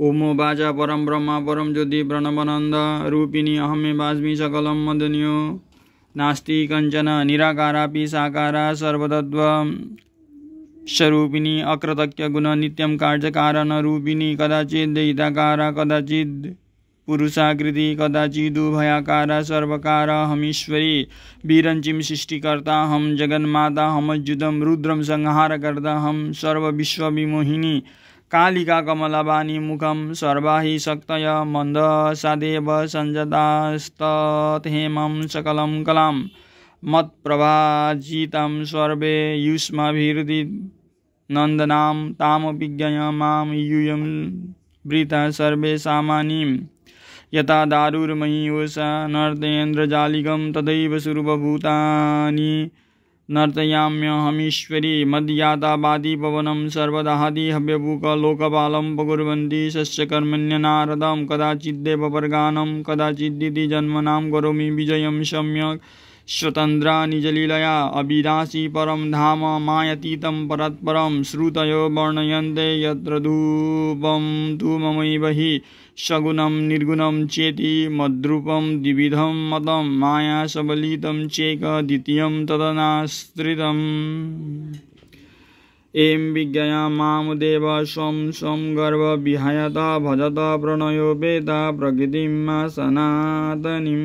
ओमो वाचा परम ब्रह्म परम ज्योति प्रणवानंद रूपिणी अहमे वास्मि सकलम मदन्यो नास्ति कंचन निराकारापि साकारा सर्वतत्व स्वरूपिणी अकृतज्ञ गुण नित्यं कार्यकारण रूपिणी कदाचित् हिताकारा कदाचित् पुरुषाकृति कदाचिदुभयाकारा सर्वकार हमीश्वरी वीरंचिम सृष्टिकर्ता हम जगन्माता हम अच्युतम रुद्रम संहारकर्ता हम सर्व विश्व विमोहिनी कालिका कमलवाणी मुखम सर्वाहि शक्तय मंद सदेव संजतास्तत् हेमं सकलं कलाम मत्प्रभाजितं सर्वे युष्माभिर्दि नंदनाम ताम विज्ञाय माम यूयं वृता सर्वे सामानीम यथा दारुर्मयी उषा नर्तयेन्द्रजालिकं तदैव सर्वभूतानि नर्तयाम्यहमीश्वरी मद्यातावादी पवनं सर्वदाहादि हव्यभूक लोकपालं पकुर्वन्ति सस्यकर्मण्य नारदं कदाचिद्देववर्गानं कदाचिद्दिति जन्मनां करोमि विजयं सम्यक् स्वतन्त्रा निजलीलया अभिलाषी परं धाम मायतीतं परत्परं श्रुतयो वर्णयन्ते यत्र धूपं धूममैव हि सगुणं निर्गुणं चेति मद्रूपं द्विविधं मतं माया सबलितं चेकद्वितीयं तदनाश्रितम् एं विज्ञया मां देव स्वं स्वं गर्भ विहायत भजत प्रणयो वेद प्रकृतिं सनातनीम्